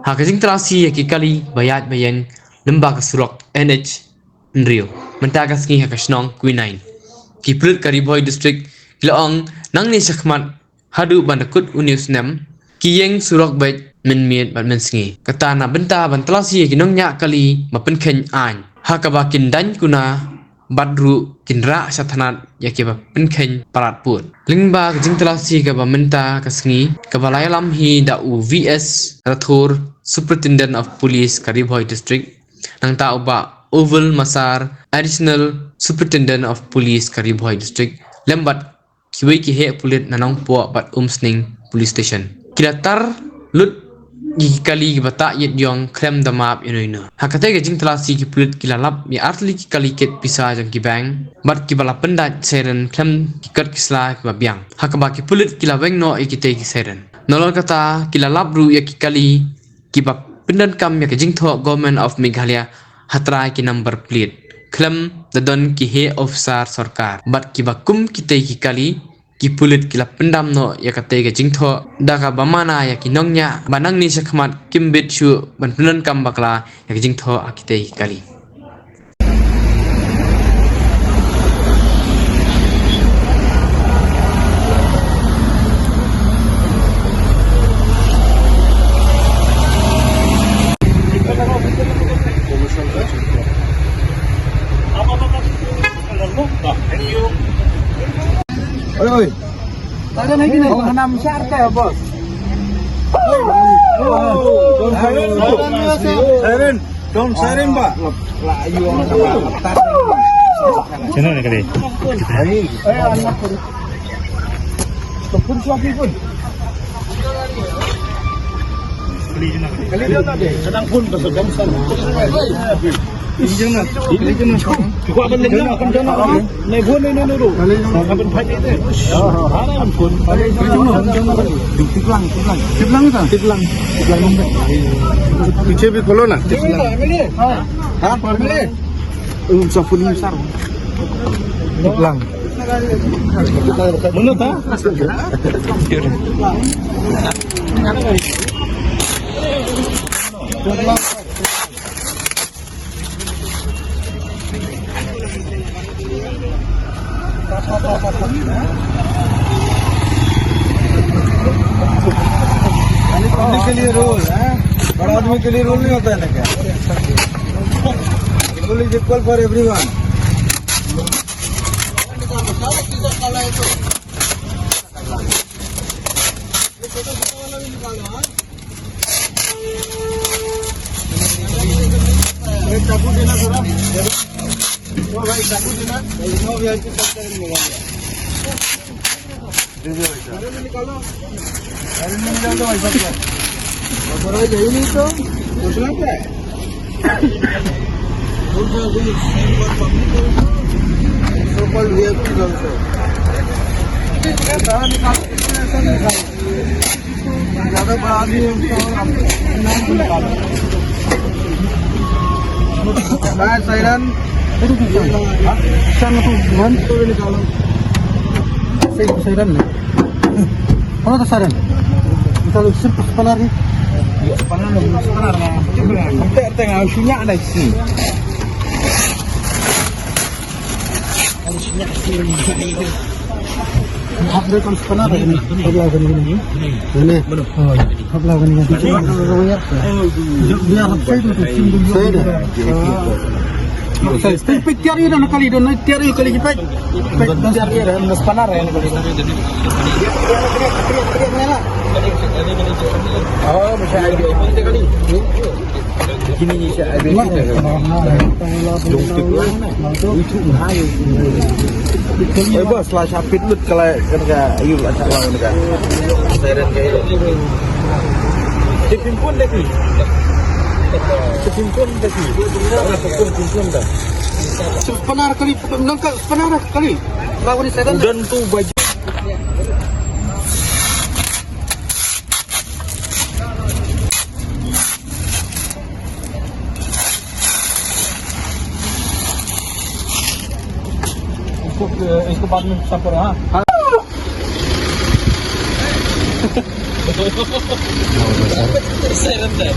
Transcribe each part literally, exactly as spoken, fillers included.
Ha ka jingtalasi ïa ki kali ba ïaid ba ïeng lyngba ka surok N H hynriew mynta ka sngi ha ka shnong Quinine, ki pulit ka Ri Bhoi District ki la ong nangne shakhmat haduh ban da kut une u snem ki ïeng surok beit mynmiet bad mynsngi. Kata na bynta ban talasi ïa ki nongñiah kali ba pynkheiñ aiñ, ha kaba kin daiñ kuna bad ruh kin rah sha thanat ïa kiba pynkheiñ palat pud. Lyngba ka jingtalasi kaba mynta ka sngi kaba la ïalam hi da u V S Rathore, Superintendent of Police ka Ri Bhoi District, nangta u Bah Oval Masar, Additional Superintendent of Police ka Ri Bhoi District, lem bad kiwei ki heh pulit na Nongpoh bad Umsning Police Station, ki la tar lut ïa ki kali kiba tah ïit ïong khlem da map ïano ïano. Ha katei ka jingtalasi ki pulit ki la lap ïa artylli ki kali kit pisa jong ki bank bad kiba la pyndait siren khlem ki kot ki sla kiba biang, ha kaba ki pulit ki la weng noh ïa kitei ki siren. Nalor kata ki la lap ruh ïa ki kali kiba pyndonkam ïa ka jingthoh Government of Meghalaya ha trai ki number plate khlem da don ki heh officer sorkar, bad kiba kum kitei ki kali ki pulit ki la pyndam noh ïa katei ka jingthoh da kaba mana ïa ki nongñiah ba nangne shakhmat kim bit shuh ban pyndonkam bakla ïa ka jingthoh ha kitei ki kali. Oi, oi. Siren, siren, siren, ba. Sino na kali? Ai, ai, anak ko. Tepun suapi pun. Kali dia tadi. Sedang pun pasal bangsa. Ini jangan. Ini jangan. Cukup apa lagi? Jangan, jangan. Tiplang, tiplang. Tiplang itu? Tiplang. Tiplang. पीछे भी खोलो ना। हाँ, हाँ, tiplang. Mana ta? Public के लिए रूल है, बड़ा आदमी के लिए रूल नहीं होता है ना क्या? Rule is equal for everyone. एक चाकू देना थोड़ा। ओ भाई, चाकू देना। भाई, नौ वीआईपी कट करेंगे। अरे, में निकाल दो भाई साहब को। और भाई, यही नहीं तो, दूसरा क्या है? So called V I P also. ज्यादा बड़ा आदमी है, उसका और आप नाम को निकालो। Fire siren. Siren tu, kan? Itu boleh kalau. Siren ni. Mana tu siren? Kalau simple sebenar ni. Ya, sebenar ni, sebenar ni. Kita tengah sunyak dah sini. Hap dia kan sebenar ni. Sebelah sini ni. Ini. Oh, ya. Hap lah kan ni. Dia hap saya tu, tu, simple. Saya dah. Peit tiar ïa u kali, don tiar ïa u kali, peit. Peit, don tiar ïa u, don spanar ïa u kali. Oh, masih ada. Kini ni saya ada. Long tiplang. Oi, boss, lah sapit lut kalau kena ayu lah tak lawan ka. Siren ka. Tipin pun dah ki. Tipin pun dah ki. Tipin pun dah. Sebenar kali, nangka sebenar kali. Lawan ni siren. Dan tu baju. इसको, इसको बाद में सब करो, हाँ। हाँ। Seret deh.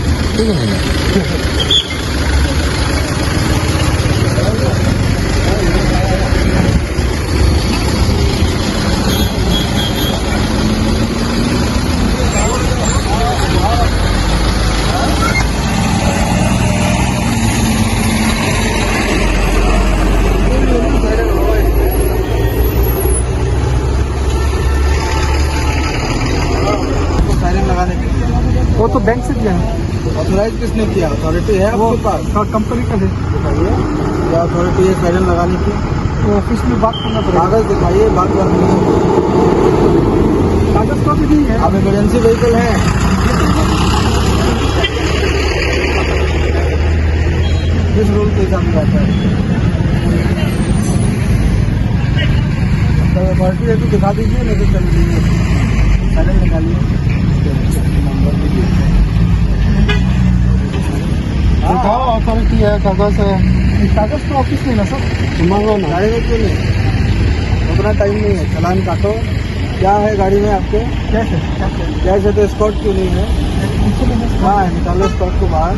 Siren लगाने के लिए। वो तो बैंक से दिया है। ऑथराइज किसने किया? अथॉरिटी है वो आपके पास? क-, कंपनी का है। बताइए, क्या अथॉरिटी है सायरन लगाने की? वो ऑफिस में बात करना पड़ेगा। कागज दिखाइए, बात करनी है। कागज तो भी नहीं है। आप इमरजेंसी व्हीकल हैं? किस रूल के हिसाब से आता है? तो अथॉरिटी है तो दिखा दीजिए, नहीं तो चल दीजिए। सायरन लगा लिए। नंबर भी दिए। दिखाओ, अथॉरिटी है, कागज है। कागज तो ऑफिस में ना सर। तो मांगो ना। गाड़ी में क्यों नहीं? उतना टाइम नहीं है, चालान काटो। क्या है गाड़ी में आपके? कैश है, कैश है। कैश है तो एस्कॉर्ट क्यों नहीं है? हाँ, निकालो एस्कॉर्ट को बाहर।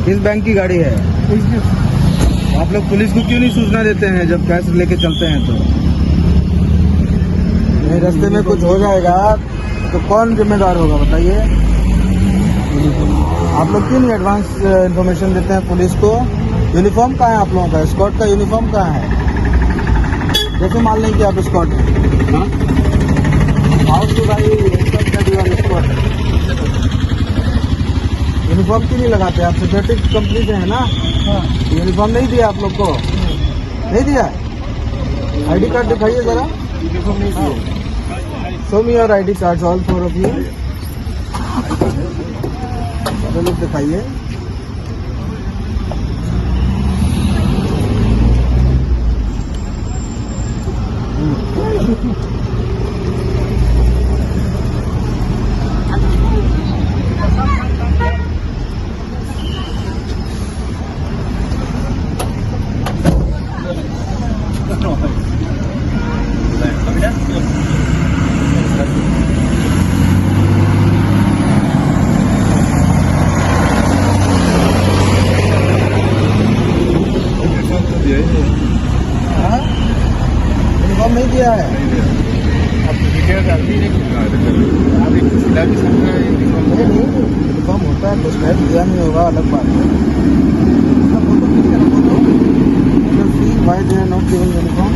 किस बैंक की गाड़ी है? आप लोग पुलिस को क्यों नहीं सूचना देते हैं जब कैश लेके चलते हैं तो? नहीं, रास्ते में कुछ हो जाएगा तो कौन जिम्मेदार होगा, बताइए? आप लोग क्यों नहीं एडवांस इन्फॉर्मेशन देते हैं पुलिस को? यूनिफॉर्म कहाँ है आप लोगों का? एस्कॉर्ट का यूनिफॉर्म कहाँ है? जैसे मान लें कि आप एस्कॉर्ट हैं। हाँ? How should I accept that you are escort? Uniform क्यों नहीं लगाते आप? सिक्योरिटी कंपनी से है ना? हाँ। यूनिफॉर्म नहीं दिया आप लोग को? नहीं दिया? आईडी कार्ड दिखाइए जरा। यूनिफॉर्म नहीं दिया। Show me your I D cards, all four of you. सारे लोग दिखाइए। हाँ? यूनिफॉर्म नहीं दिया है। नहीं दिया। अब डिटेल डालनी है। हाँ, अभी सिला भी सकता है यूनिफॉर्म। नहीं, नहीं, यूनिफॉर्म होता है, कुछ टाइम दिया नहीं होगा, अलग बात है। इसका फोटो खींच के रखो तो। Let us see why they are not giving uniform.